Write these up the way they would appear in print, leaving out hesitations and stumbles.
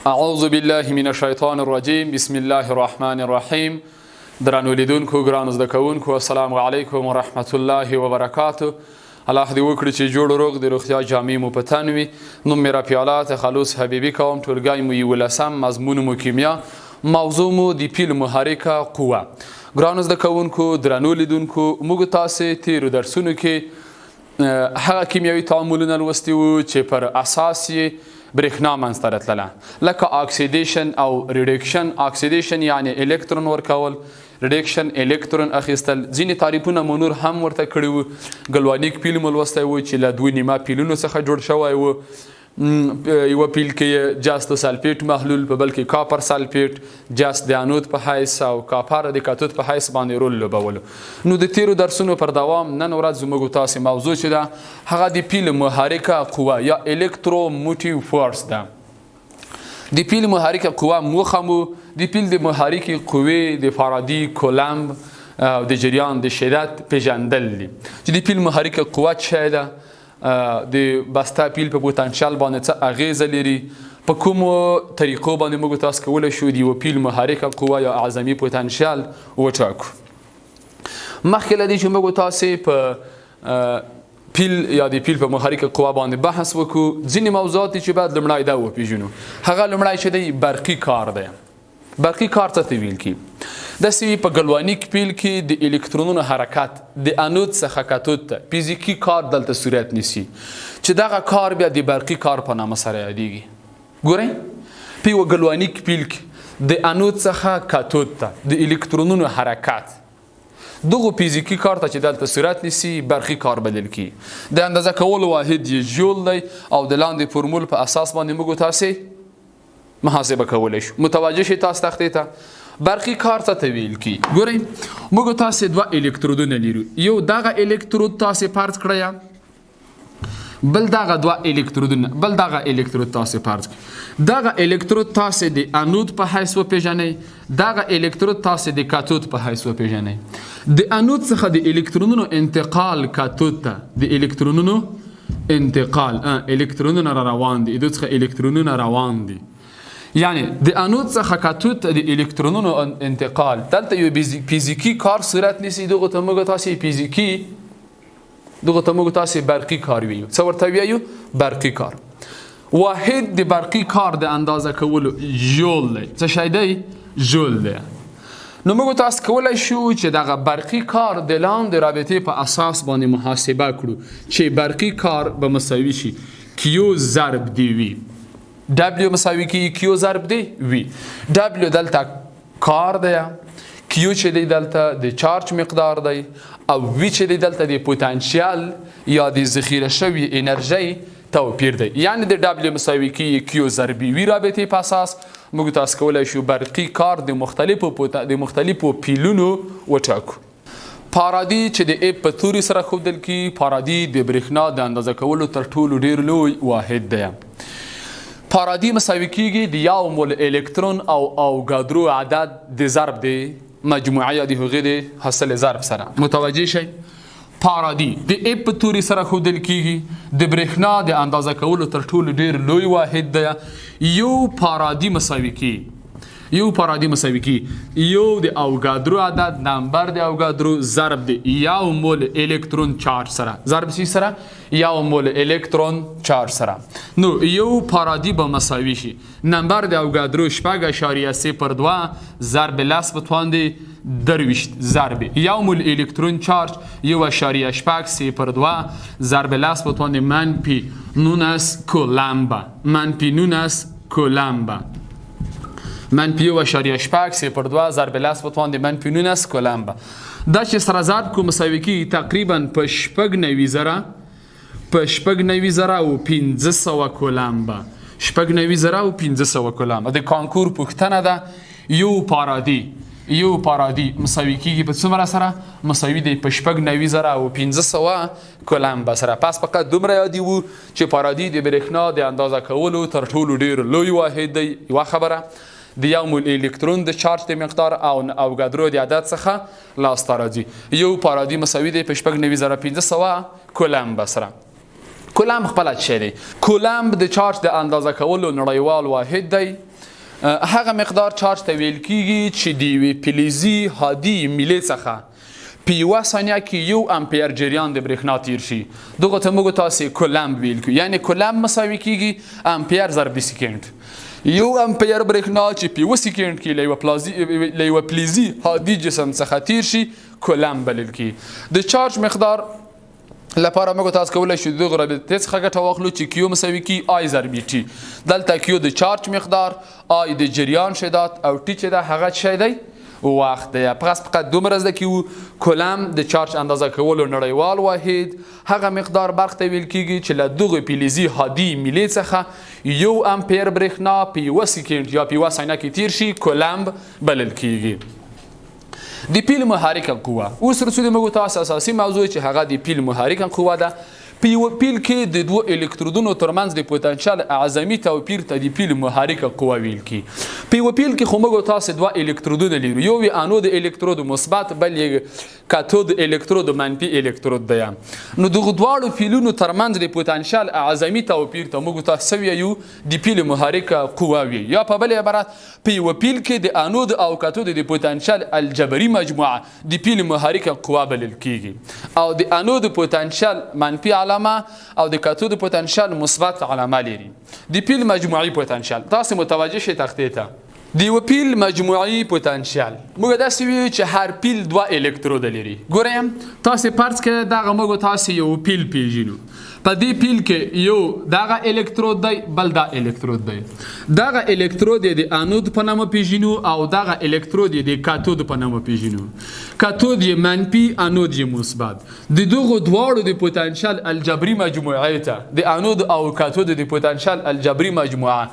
اعوذ بالله من الشیطان الرجیم بسم الله الرحمن الرحیم. درنو لیدونکو، ګرانو زده کوونکو، السلام علیکم ورحمت الله وبرکاته. الله دې وکړي چې جوړ روغ د روغتیا جامې مو په تن وي. نوم مې رفیع تخلص حبیبي کوم. ټولګی مو یولسم، مضمون مو کیمیا، موضوع مو د پیل محرکه قوه. ګرانو زده کوونکو، درنو لیدونکو، موږ تاسې تیرو درسونو کې هغه کیمیاوي تعاملونه لوستي وو چې پر اساس یې برېښنا منځته راتلله، لکه اکسیدیشن او ریډکشن. اکسیدیشن یعنی الکترون ورکول، ریډکشن الکترون اخیستل. ځینې تعریفونه مو نور هم ورته کړي وو. ګلوانیک پیل مو لوستی وو چې له دوه نیمه پیلونو څخه جوړ شوی وو. یوه پیل کې جست سلفیټ محلول، په بل کې کاپر سلفیټ، جست د انود په حیث او کاپر د کاتود په حیث باندې رول لوبولو. نو د تیرو درسونو پر دوام نن ورځ زموږ تاسې موضوع چې ده هغه د پیل محرکه قوه یا الکتروموټیو فورس ده. د پیل محرکه قوه موخه مو د پیل د محرکې قوې د فارادي، کولمب او د جریان د شدت پیژندل دي، چې د پیل محرکه قوه څه ده، د بسته پیل په پوتانشیل باندې څه اغیزه لري، په کومو طریقو باندې موږ تاسو کولی شو د یوه پیل محرکه قوه یا اعظمي پوتانشیل وټاکو. مخکې له دې چې موږ تاسې په پیل یا د پیل په محرکه قوه باندې بحث وکړو، ځینې موضوعات دي چې باید لومړی دا وپېژنو. هغه لومړی چې دی برقي کار دی. برقي کار څه ته ویل کی؟ داسې په ګلوانیک پیل کې د الکترونونو حرکت د انود څخه کاتود ته فزیکي کار دلته صورت نیسي، چې دغه کار بیا د برقي کار په نامه سره یادیږي. ګورئ، په یوه ګلوانیک پیل کې د انود څخه کاتود ته د الکترونونو حرکت دغو فزیکي کار ته چې دلته صورت نیسي برقي کار بلل کی. د اندازه کولو واحد یې ژول دی او د لاندې فرمول په اساس باندې موږ تاسې محاسبه کولی شو. متوجه شئ تاسو تختې ته. برقي کار څه ته ویل کی؟ ګورئ، موږ تاسې دوه الکترودونه لرو. یو دغه الکترود تاسې فرض کړئ، بل دغه دوه الکترودونه، بل دغه الکترود تاسې فرض کړئ. دغه الکترود تاسې د انود په حیث وپیژنئ، دغه الکترود تاسې د کاتود په حیث وپیژنئ. د انود څخه د الکترونونو انتقال کاتود ته، د الکترونونو انتقال، الکترونونه را روان دي، د څخه الکترونونه روان دي، یعنی د انود څخه کاتود ته د الکترونونو انتقال دلته یو فزیکي کار صورت نیسي. دغه ته موږ تاسې فزیکي، دغه ته موږ تاسې برقي کار ویو. څه ورته ویو؟ برقي کار. واحد د برقي کار د اندازه کولو ژول دی. څه شی دی؟ ژول دی. نو موږ تاسو کولی شو چې دغه برقي کار د لاندې رابطې په اساس باندې محاسبه کړو، چې برقي کار به مساوي شي کیو ضرب دی وي. ډبلیو مساوي کیږي کیو ضرب دی وي. ډبلیو دلته کار دی، کیو چې دی دلته د چارج مقدار دی، او وی چې دی دلته د پوتانشیل یا د ذخیره شوی انرژۍ توپیر دی. یعنی د ډبلیو مساوي کیږي کیو ضرب وي رابطې په اساس موږ تاسو کولی شو برقي کار د مختلفو پیلونو وټاکو. پارادي چې د اپ په توري سره ښودل کیږي، پارادي د برېښنا د اندازه کولو تر ټولو ډیر لوی واحد دی. پارادي مساوي کیږي د یو مول الکترون او اوګادرو عدد د ضرب د مجموعه یا د هغې د حاصل ضرب سره. متوجه شئ، پارادي د اپ په توري سره ښودل کیږي، د برېښنا د اندازه کولو تر ټولو ډیر لوی واحد دی. یو پارادي مساوي کیږي، یو پارادي مساوي کیږي یو د اوګادرو عدد، نمبر د اوګادرو ضرب د یو مول الکترون چارج سره، ضرب سی سره، یو مول الکترون چارج سره. نو یو پارادي به مساوي شي نمبر د اوګادرو 6.02 ضرب 10 په توان د 23 ضرب یو مول الکترون چارج 1.602 ضرب 10 په توان د منفي 19 کولمبه، منفي 19 کولمبه، منفي 1.602 ضرب 10 په توان د منفي 19 کولمبه. دا چې سره ضرب کو مساوي کیږي تقریبا په 96,000، په 96,500 کولمبه، 96,500 کولمبه. د کانکور پوښتنه ده، یو پارادي، یو پارادي مساوي کیږي په څومره سره؟ مساوي دی په 96,500 کولمبه سره. پس فقط دومره یادي وو چې پارادي د برېښنا د اندازه کولو تر ټولو ډیر لوی واحد دی. یوه خبره، د یو مول الکترون د چارج د مقدار او اوګادرو د عدد څخه لاسته راځي. یو پارادي مساوي دی په 96,500 کولمبه سره. کولمب خپله څه شی دی؟ کولمب د چارج د اندازه کولو نړیوال واحد دی. هغه مقدار چارج ته ویل کیږي چې د یوې فلزي هادي میلې څخه په یوه ثانیه کې یو امپیر جریان د برېښنا تیر شي، دغه ته موږ تاسې کولمب ویل کیږي. یعنی کولمب مساوي کیږي امپیر ضرب د سیکنډ. یو امپیر برېښنا چې په یوه سیکنډ کې له یوه فلزي هادي جسم څخه تیر شي، کولمب بلل کیږي. د چارج مقدار لپاره موږ تاسو کولای شو دغه رابطې څخه ګټه واخلو چې کیو مساوي کی آی ضرب ټي. دلته کیو د چارج مقدار، آی د جریان شدت، او ټي چې ده هغه څه شی دی؟ وخت دی. فقط دومره زده کیو کولم د چارج اندازه کولو نړیوال واحد، هغه مقدار برق ته ویل کیږي چې له دغه فلزي هادي میلې څخه یو امپیر برېښنا په یوه سیکنډ یا په یوه ثانیه کې تیر شي، کولمب بلل کیږي. د پیل محرکه قوه. اوس رسو د موږ تاسو اساسي موضوع چې هغه د پیل محرکه قوه ده. په یوه پیل کې د دوو الکترودونو ترمنځ د پوتنشیال اعظمي توپیر ته د پیل محرکه قوه ویل کیږي. په یوه پیل کې خو موږ تاسو دوه الکترودونه لرو، یو یې انود الکترود مثبت، بل یې کاتود الکترود منفي الکترود دی. نو دغو دواړو پیلونو ترمنځ د پوتنشیال اعظمي توپیر ته موږ تاسو څه ویو؟ د پیل محرکه قوه ویو. یا په بل عبارت په یوه پیل کې د انود او کاتود د پوتنشیال الجبري مجموعه د پیل محرکه قوه بلل کیږي، او د انود پوتنشیال منفي علامه او د کاتود پوتنشیال مثبت علامه لري. د پیل مجموعي پوتنشیال، تاسو متوجه شئ تختې ته. د یوه پیل مجموعي پوتنشیال موږ داسې ویو چې هر پیل دوه الکترود لري. ګورئ تاسې فرض کړئ دغه موږ تاسې یو پیل پیژنو، په دې پیل کې یو دغه الکترود دی، بل دا الکترود دی. دغه الکترود یې د انود په نامه پیژنو او دغه الکترود یې د کاتود په نامه پیژنو. کاتود یې منفي، انود یې مثبت. د دغو دواړو د پوتنشیال الجبري مجموعې ته د انود او کاتود د پوتنشیال الجبري مجموعه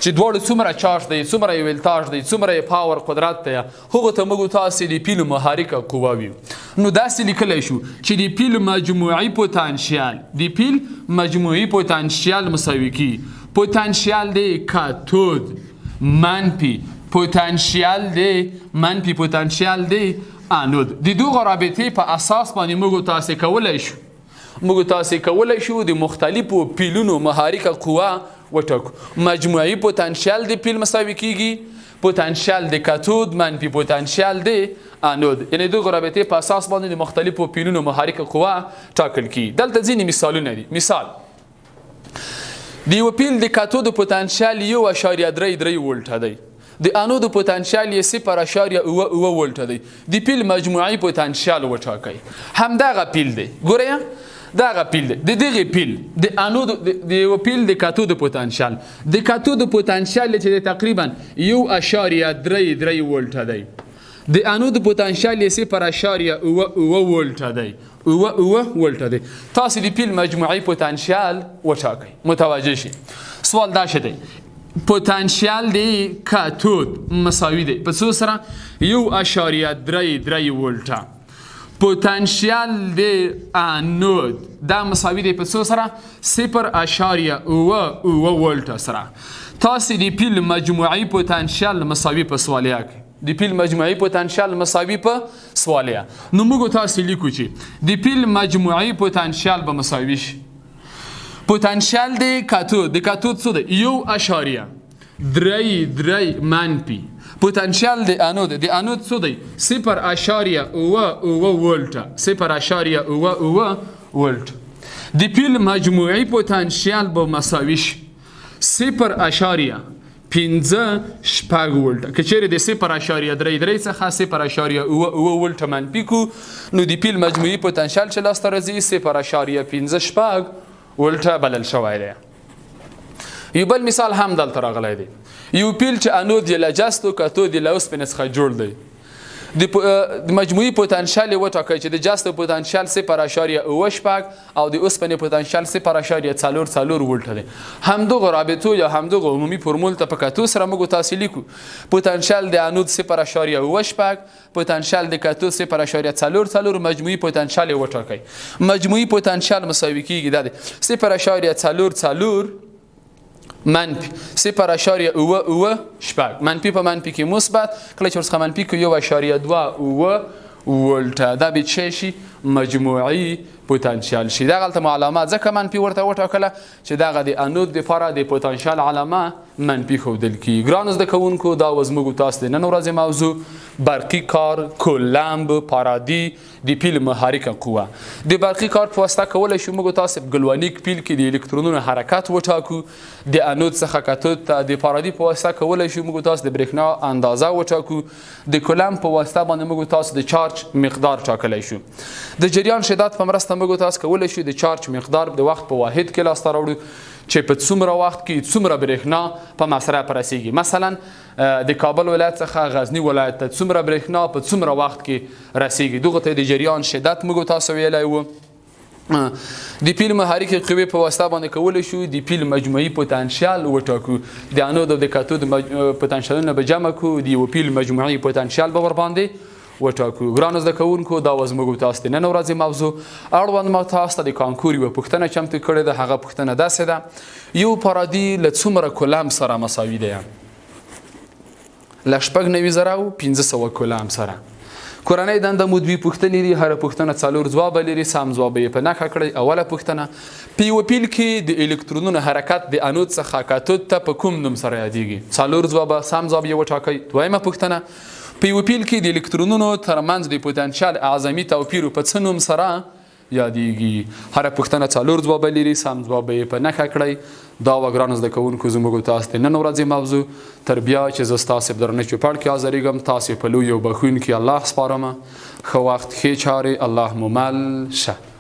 چې دواړو څومره چارج دی، څومره یې ولتاژ دی، څومره یې پاور قدرت دی، هغو ته موږ تاسې د پیل محرکه قوه ویو. نو داسې لیکلی شو چې د پیل مجموعي پوتنشیال، د پیل مجموعي پوتنشیال مساوي کی پوتنشیال دی کاتود منفي پوتنشیال دی منفي پوتنشیال دی انود. د دغو رابطې په اساس باندې موږ تاسې کولی شو، موږ تاسې کولی شو د مختلفو پیلونو محرکه قوه وټاکو. مجموعي پوتنشیال د پیل مساوي کیږي پوتنشیال د کاتود منفي پوتنشیال د انود. یعنی دغه رابطې په اساس باندې د مختلفو پیلونو محرکه قوه ټاکل کیږي. دلته ځینې مثالونه دي. مثال د یوه پیل د کاتود پوتنشیال 1.33 ولټه دی، د انود پوتنشیال یې 0.77 ولټه دی. د پیل مجموعي پوتنشیال وټاکئ. همدغه پیل دی، ګورئ دغه پیل دی، د دغې پیل د انود د یوه پیل د کاتود پوتنشیال، د کاتود پوتنشیال چې دی تقریبا 1.33 ولټه دی، د انود پوتنشیال یې 0.77 ولټه دی، 77 ولټه دی. تاسې د پیل مجموعي پوتنشیال وټاکئ. متوجه شئ سوال دا شه دی، پوتنشیال د کاتود مساوي دی په څو سره؟ 1.33 ولټه. پوتنشیال د انود دا مساوي دی په څو سره؟ 0.77 ولټه سره. تاسې د پیل مجموعي پوتنشیال مساوي په سوالیه کې، د پیل مجموعي پوتنشیال مساوي په سوالیه. نو موږ تاسې لیکو چې د پیل مجموعي پوتنشیال به مساوي شي پوتنشیال د کاتود، د کاتود څه دی؟ 1.33 منفي پوتنشیال د انود، د انود څه دی؟ 0.77 ولټه، 0.77 ولټ. د پیل مجموعي پوتنشیال به مساوي شي 0.56 ولټه. که چیرې د 0.33 څخه 0.77 ولټه منفي کو، نو د پیل مجموعي پوتنشیال چې لاسته راځي 0.56 ولټه بلل شوی دی. یو بل مثال هم دلته راغلی دی. یو پیل چې انود یې له جست او کاتود یې له اوسپنې څخه جوړ دی، د مجموعي پوتنشیال یې وټاکئ چې د جست پوتنشیال 0.76 او د اوسپنې پوتنشیال 0.44 ولټه دی. همدغو رابطو یا همدغو عمومي فورمول ته په کتو سره موږ تاسې لیکو پوتنشیال د انود 0.76، پوتنشیال د کاتود 0.44، مجموعي پوتنشیال یې وټاکئ. مجموعي پوتنشیال مساوي کیږي دا دی 0.44 منفي 0.76، منفي په منفي کې مثبت، کله چې ورڅخه منفي کړو 1.27 ولټه. دا به څه شي؟ مجموعي پوتانشیال شي. دغلته مو علامه ځکه منفي ورته وټاکله چې دغه د انود دپاره د پوتانشیال علامه منفي ښودل کیږي. ګرانو زده کوونکو، دا و زموږ تاسو د نن ورځې موضوع، برقي کار، کولمب، پارادي، د پیل محرکه قوه. د برقي کار په واسطه کولی شو موږ تاسو په ګلوانیک پیل کې د الکترونونو حرکت وټاکو، د انود څخه کتود ته. د پارادي په واسطه کولی شو موږ تاسو د برېښنا اندازه وټاکو. د کولمب په واسطه باندې موږ تاسو د چارج مقدار ټاکلی شو. د جریان شدت په مرسته موږ تاسو کولی شو د چارج مقدار د وخت په واحد کې لاسته راوړو چې په څومره وخت کې څومره برېښنا په مصرف رسیږي. مثلا د کابل ولایت څخه غزنی ولایت ته څومره برېښنا په څومره وخت کې رسیږي، دغه ته د جریان شدت موږ تاسو ویلی وو. د پیل محرکې قوې په واسطه باندې کولی شو د پیل مجموعي پوتانشیال وټاکو. د انود او د کاتود پوتانشیالونه به جمع کړو، د یو پیل مجموعي پوتانشیال به ورباندې وټاکو. ګرانو زده کوونکو، دا و زموږ تاسو د نن ورځې موضوع. اړوند ما تاسو ته د کانکور یوه پوښتنه چمتو کړې ده. هغه پوښتنه داسې ده: یو پارادي له څومره کولم سره مساوي دی؟ له 96,500 کولم سره. کورنۍ دنده مو دوې پوښتنې دي، هره پوښتنه څلور ځوابه لري، سم ځواب یې په نښه کړئ. اوله پوښتنه: په یوه پیل کې د الکترونونو حرکت د انود څخه کاتود ته په کوم نوم سره یادیږي؟ څلور ځوابه، سم ځواب یې وټاکئ. دویمه پوښتنه: په یوه پیل کې د الکترونونو ترمنځ د پوتانشیال اعظمي توپیر په څه نوم سره یادیږي؟ هره پوښتنه څلور ځوابه لري، سم ځواب به یې په نښه کړئ. دا وه ګرانو زده کوونکو زموږ تاسو د نن ورځې موضوع. تر بیا چې زه ستاسې په درنه چوپړ کې حاضرېږم، تاسې په لوی او بښونکي الله سپارم. ښه وخت، ښې چارې، الله مو مل شه.